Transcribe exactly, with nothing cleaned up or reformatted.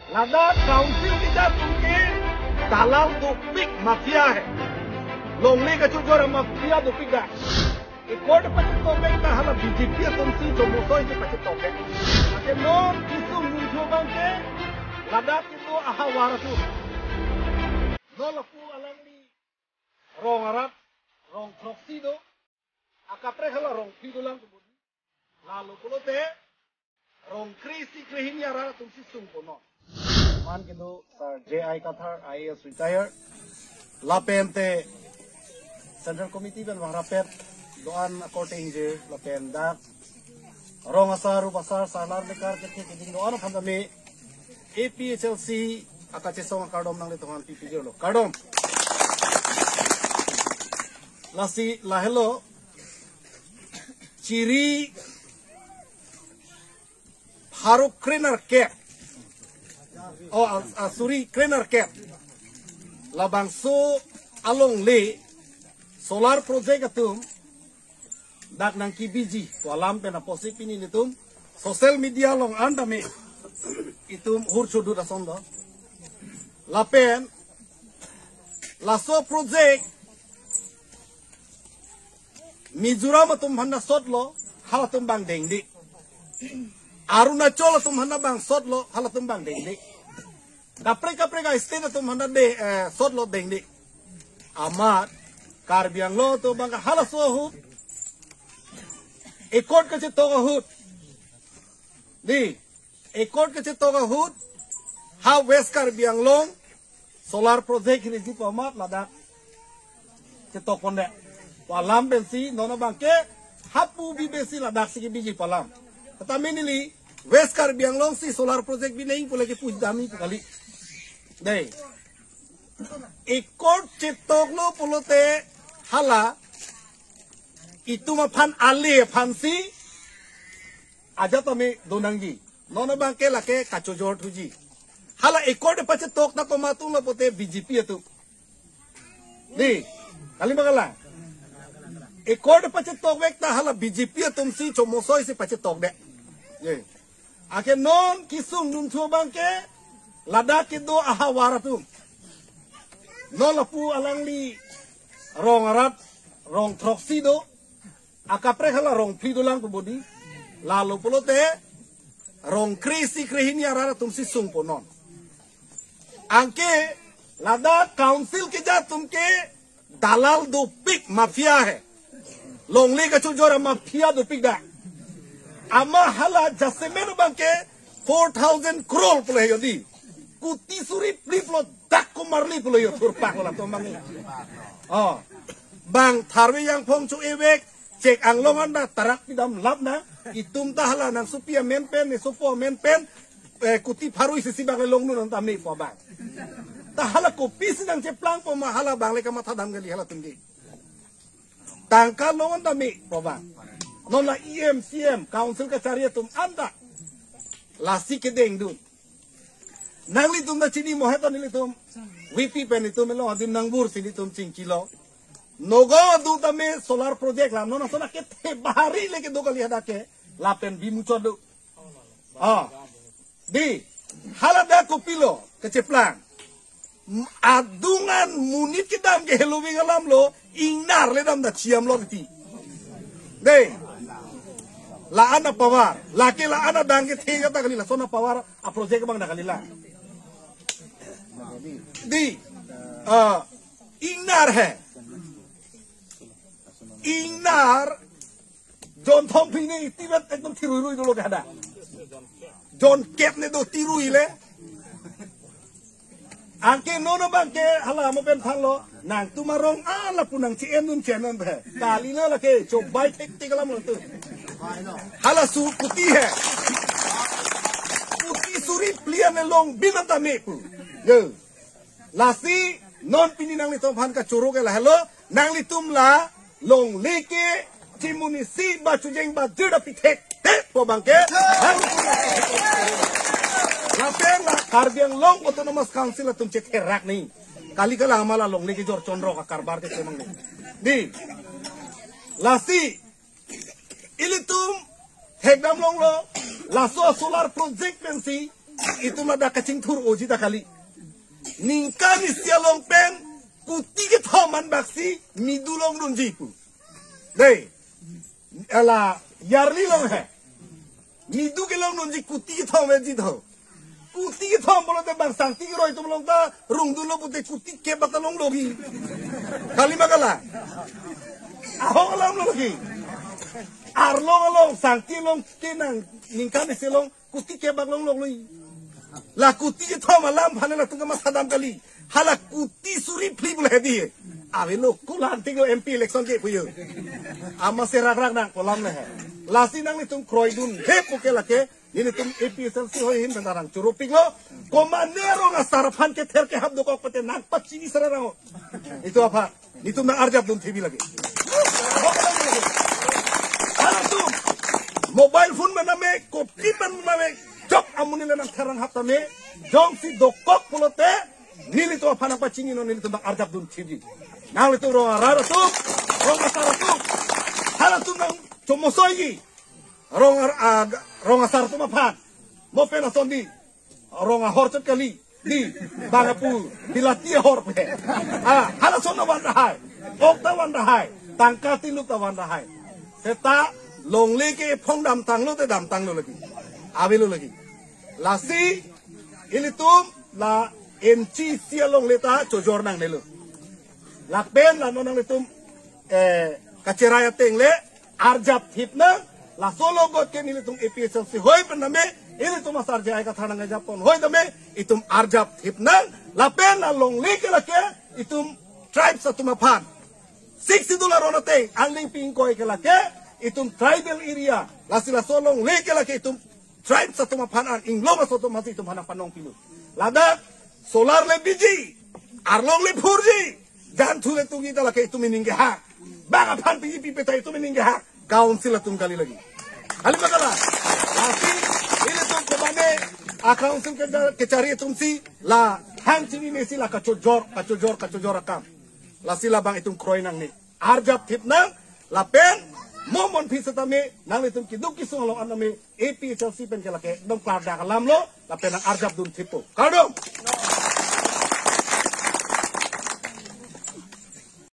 Ladak council kejat atum ke dalal dopik, mafia hai. Longle kachojor mafia dopik dak. Accord pachetok vek ta hala B J P atum si chomosoi si pachetok vek. Ake non kesung ningthu abang ke ladak kedo ahavar atum. Non lapu alangli rong arat, rong throksi do. Akaprek hala rong phli dolang pu bodi. Lalo pulote rong kre-isi kre-hini arat atum si sungpo non. Man kedo Sir J I Kathar, I A S retired. Lapen te Central Committee pen bang rapet do-an akorte ingjir lapen dak rong asar, rup asar, sarlar mekar kethe keding do-an aphan tame A P H L C akachesong akardom nanglitum aphan pipijirlo. Kardom. Lasi lahelo chiri pharo krenerkep. Oh, ah, ah, sorry, krenerkep. Labangso alongle solar project atum dak nangkebiji pu alam pen apotsi pini nelitum social media along an tame itum hur chodut ason do. Lapen laso project Mizoram atum aphan ta sotlo, halatum abang dengde. Arunachal atum aphan ta bang sotlo, halatum abang dengde. Kaprek kaprek a-state atum aphan ta de, eh, sotlo, dengde. Amat Karbi Anglong atum abang halaso ahut accord kachetok ahut. Di, accord kachetok ahut, ha West Karbi Anglong solar project hini ji pu amat ladak chetok pondet pu alam pensi non abang ke hapu bi pensi ladak si kebiji pu alam. Tame neli West Karbi Anglong si solar project binong pu lake puji dam-i pu kali. Dei. Accord chetoklo pulote hala itum aphan ale aphansi ajat tame do nangji. Non abang ke lake kachojor thuji. Hala accord pachetok ta komat atumlo pulote B J P atum. Di, kali ma kalang. Accord pachetok vek ta hala B J P atum si chomosoi si pachetok de. Ye. Ake non kesung ningthu abang ke ladak kedo ahavar atum. Non lapu alangli rong arat, rong throksi do. Akaprek hala rong phli dolang pu bodi. Lalo pulote rong kre-isi kre-hini arat atum si sungpo non. Anke ladak council kejat atum ke dalal dopik, mafia hai. Longle kachojor mafia dopik dak. Amat hala jasemet abang ke four thousand crore pulo he jodi. Kuti suri phli pulo dak komarli pulo yo thurpak latum abang. Oh. Bang tharve jangphong cho-e vek, chek anglong an ta tarak pidam lap na, itum ta hala nangsopi amen pen, nesopo amen pen, eh, kuti pharo isi si abang le longdun nang tame pu abang. Ta hala kopisi nangcheplangpo ma hala abang le kamatha dam kali halatum ke. Tangka long an tame pu abang. Non la E M, C M, council kachari atum an ta lasi kedengdun. Nanglitum ta chini mohet ta nelitum V P pen itum elo adim nangbur si nelitum chingkilo. Nagaon adung tame solar project lam non asona kethe bahari le kedo kali hadak ke lapen bimuchot do. Ah. Di, hala dak kopilo kecheplang. M-, adung an monit kedam ke heloving alam lo, ingnar le dam ta chiam lo ti. Dei. La-an apower, lake la-an adang kethe kata kali, lason apower a project abang dak kali la. Di, ah, ingnar hai. Ingnar, jon thom phli ne iti vet ekdom thirui rui dolo ke hadak. Jon kep ne do thirui le. Anke non abang ke hala mo pen thanlo. Nangtum arong ala pu nang chi-en dun chi-en dun he. Kali na lake chobai thektik alam lo tu. Hala su kuti hai. Kuti suri phli an long bin an tame pu. Yo. Lasi non pini nanglitum aphan kachoro ke lahelo, nanglitum la longle ke chimunisi ba chojeng ba jir apithek te pu abang ke. Lapen la Karbi Anglong Autonomous Council atum chetherak ni. Kali kala amala longle kejor chonrok akarbar ke chemang ni. Di. Lasi ilitum thekdam longlo, laso solar project pensi Itum ladak kachingthur-oji ta kali. Ningkan isi along pen kuti kethom an baksi midu longdunji pu. Dei. Ala yarli along he. Midu kelongdunji kuti kethom eji tho. Kuti kethom pulote bang sangti keroi atum along ta rungdunlo pute kuti kep bak ta longlo ki. Kali ma kala. Ahok alam lo ki. Arlong along sangti along ke nang ningkan isi along kuti kep bak longlok lo i. La kuti kethom alam aphan latum kamasadam kali. Hala kuti suri phli bule hedi. Avelo kulan tinglo M P election ke puyo. Amatsi rakrak nang kolam le he. Lasi nanglitum kroidunde pu ke lake. Nelitum A P H L C hoi ahin pen ta rang choro piklo. Komane rong asar aphan kether kehap dokok pute nangpachini sararang. Itum aphan. Nelitum nang-arjapdun thipji lagi. Halatum mobile phone pen name, kopi pen name, jok amonit le nangther nanghap tame, jongsi dokok pulote, nelitum aphan nangpachininon, nelitum nang-arjapdun thipji. Nanglitum rong arat atum, rong asar atum, halatum nangchomosoiji, rong ar-, ah, rong asar atum aphan, mo pen ason di, rong ahor chot kali. Di, bang apu, bilati ahor pe. Ah, halason ta van tahai. Ok ta van tahai. Tangka tinuk ta van tahai. Seta longle ke phong damtanglo te damtanglo lagi. Avelo lagi. Lasi, ilitum la inchi isi alongle ta chojor nangnelo. Lapen la non nanglitum, eh, kacherai ateng le, arjap thip nang, laso logot ke nelitum A P H L C hoi pen name, ilitum asar J I Kathar nang arjap pon hoi tame, itum arjap thip nang, lapen la longle ke lake, itum tribes atum aphan. Sixth Schedule aron ateng, angning pingkoi ke lake, itum tribal area, lasi laso longle ke lake, itum tribes atum aphan an, inglong aso atum aphan si itum aphan nangpanong pinon. Ladak, solar le biji, arlong le phurji, jangthu le tungji ta lake itum ining kehak. Bang aphan piji pipe ta itum ining kehak. Council atum kali lagi. Kali ma kala. Lasi, ilitum komane, a council ke, kechari atum si, la, hang chini ne si la kachojor, kachojor, kachojor akam. Lasi labang itum kroi nangne. Arjap thip nang, lapen, mo mon phi setame, nanglitum keduk kesung along an name, A P H L C pen ke lake, dong klardak alam lo, lapen nang-arjapdun thippo. Kardom.